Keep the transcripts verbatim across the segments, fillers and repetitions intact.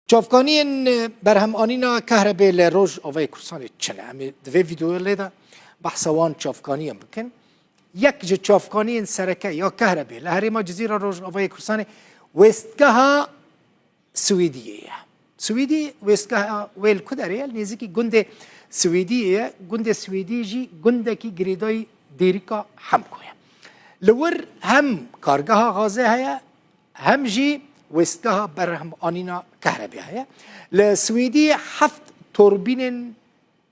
Çavkaniyên, e, berhemanîna kehrebê li Rojavayê Kurdistanê çi ne? Em ê di vê vîdeoyê de behsa wan çavkaniyan bikin. Yek ji çavkaniyên sereke ya kehrebê li herêma Cizîra Rojavayê Kurdistanê wêstgeha Swêdiyê ye. Swêdî wêstgeha wê li ku derê ye? Li nêzîkî gundê Swêdiyê ye. Gundê Swêdî jî gundekî girêdayî Dêrika Hemko ye. Li wir hem kargeha gazê heye, hem jî wêstgeha berhemanîna kehrebê heye. Li Swêdiyê heft turbînên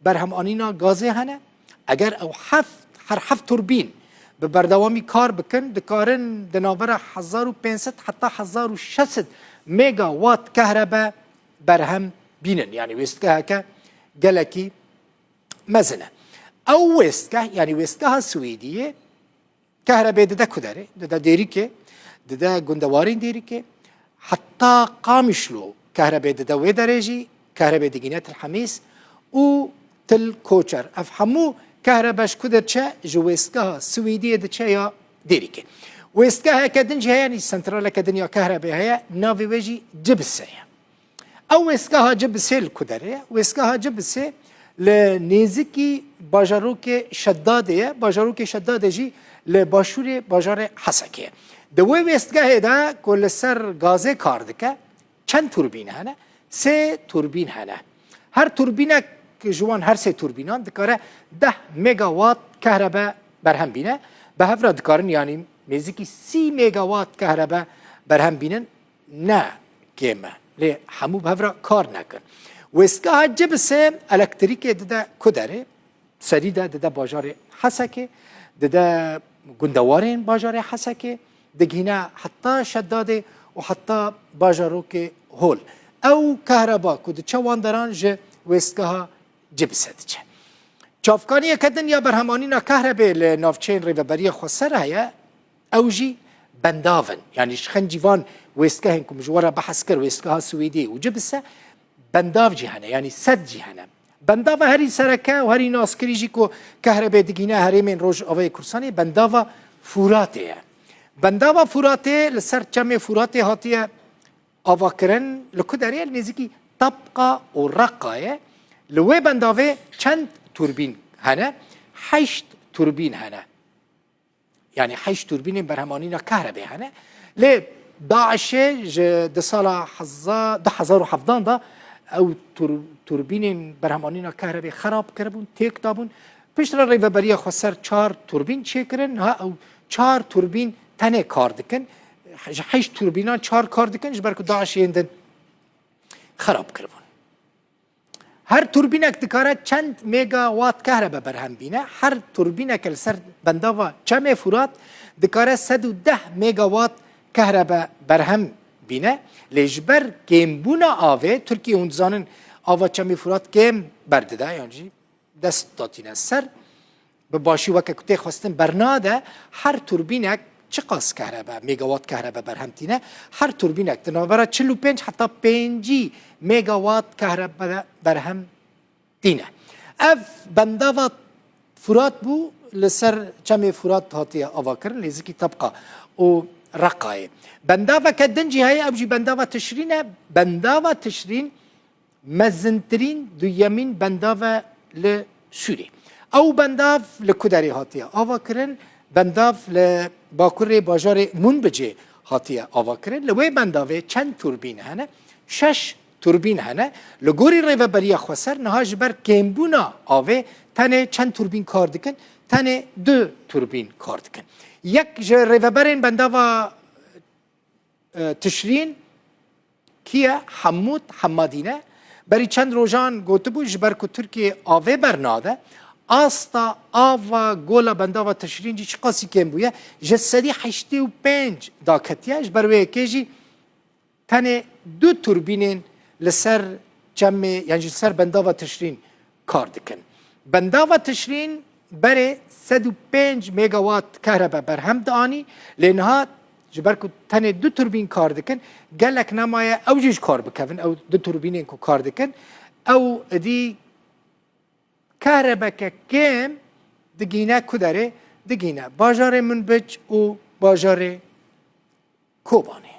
berhemanîna gazê hene. Eger ew heft, her heft turbîn bi berdewamî kar bikin, dikarin di navbera hezar û pênc sed heta hezar û şeş sed megawatt kehrebe berhem bînin. Yanî wêstgeheke gelekî mezin e. Ew wêstgeh, yanî wêstgeha Swêdiyê, kehrebê dide ku derê, dide Dêrikê, dide gundewarên Dêrikê, heta Qamişlo kehrebê dide wê derê jî, kehrebê digîne Til Hemîs û Til Koçer. Ev hemû kehrebe ji ku diçe? Ji wêstgeha Swêdiyê diçe ya Dêrikê. Wêstgeheke din jî heye, yanî sentraleke din ya kehrebê heye, navê wê jî Cibisê ye. Ew wêstgeha Cibisê li ku derê ye? Wêstgeha Cibisê li nêzîkî bajarokê Şedadê ye. Bajarokê Şedadê jî li başûrê bajarê Hesekê ye. Di wê wêstgehê de ku li ser gazê kar dike, çend turbîn hene? Sê turbîn hene. Her turbînek ji wan, her sê turbînan dikare deh megawatt kehrebe berhem bîne. Bi hev re dikarin, yanî nêzîkî sî megawatt kehrebe berhem bînin. Ne kêm e. Lê hemû bi hev re kar nekin. Wêstgeha Cibisê elektrîkê dide ku derê? Serî de dide bajarê Hesekê, dide gundewarên bajarê Hesekê, digihîne heta Şedadê û heta bajarokê Hol. Ew kehreba ku diçe wan deran ji wêstgeha Cibisê diçe. Çavkaniyeke din ya berhemanîna kehrebê li navçeyên Rêveberiya Xweser heye, ew jî bendav in. Yanî ji xencî van wêstgehên ku min ji we re behs kir, wêstgeha Swêdiyê û Cibisê, bendav jî hene, yanî sed jî hene. Bendava herî sereke û herî naskirî jî ku kehrebê digihîne herêmên Rojavayê Kurdistanê, bendava Furatê ye. Bendava Furatê li ser çemê Furatê hatiye avakirin. Li ku derê ye? Li nêzîkî Tabqa û Reqa ye. Li wê bendavê çend turbîn hene? Heşt turbîn hene. Yanî heşt turbînên berhemanîna kehrebê hene. Lê DAIŞê ji di sala heza-, du hezar û hevdan de ew tur-, turbînên berhemanîna kehrebê xerab kiribûn, têk dabûn. Piştre Rêveberiya Xweser çar turbîn çêkirin. Niha ew çar turbîn tenê kar dikin. Ji heşt turbînan çar kar dikin, ji ber ku DAIŞê yên din xerab kiribûn. Her turbînek dikare çend megawatt kehrebe berhem bîne? Her turbîneke li ser bendava Çemê Furat dikare sed û deh megawatt kehrebe berhem bîne. Lê ji ber kêmbûna avê, Tirkiye, hûn dizanin, ava Çemê Furat kêm berdide, yan jî dest datîne ser, bi başî weke ku tê xwestin bernade, her turbînek çiqas kehrebe, megawatt kehrebe berhem tîne, her turbînek di navbera çil û pênc heta pêncî megawatt kehrebe berhem tîne. Ev bendava Furat bû, li ser Çemê Furat hatiye avakirin, nêzîkî Tabqa û Reqayê. Bendaveke din jî heye, ew jî bendava Tişrîn e. Bendava Tişrîn mezintirîn duyemîn bendav e li Sûriyê. Ew bendav li ku derê hatiye avakirin? Bendav li bakurê bajarê Munbicê hatiye avakirin. Li wê bendavê çend turbîn hene? Şeş turbîn hene. Li gorî Rêveberiya Xweser niha ji ber kêmbûna avê tenê çend turbîn kar dikin? Tenê du turbîn kar dikin. Yek ji rêveberên bendava e, Tişrîn kî ye? Hemûd Hemmadî ne. Berî çend rojan gotibû, ji ber ku Tirkiye avê bernade, asta ava gola bendava Tişrîn jî çiqasî kêm bûye, ji sedî heştê û pênc daketiye. Ji ber wê yekê jî tenê du turbînên li ser çemê, yan jî li ser bendava Tişrîn kar dikin. Bendava Tişrîn berê sed û pênc megawatt kehrebe berhem dianî, lê niha ji ber ku tenê du turbîn kar dikin, gelek nemaye ew jî ji kar bikevin, ew du turbînên ku kar dikin, ew êdî kehrebeke kêm digihîne ku derê? Digihîne bajarê Minbic û bajarê Kobanê.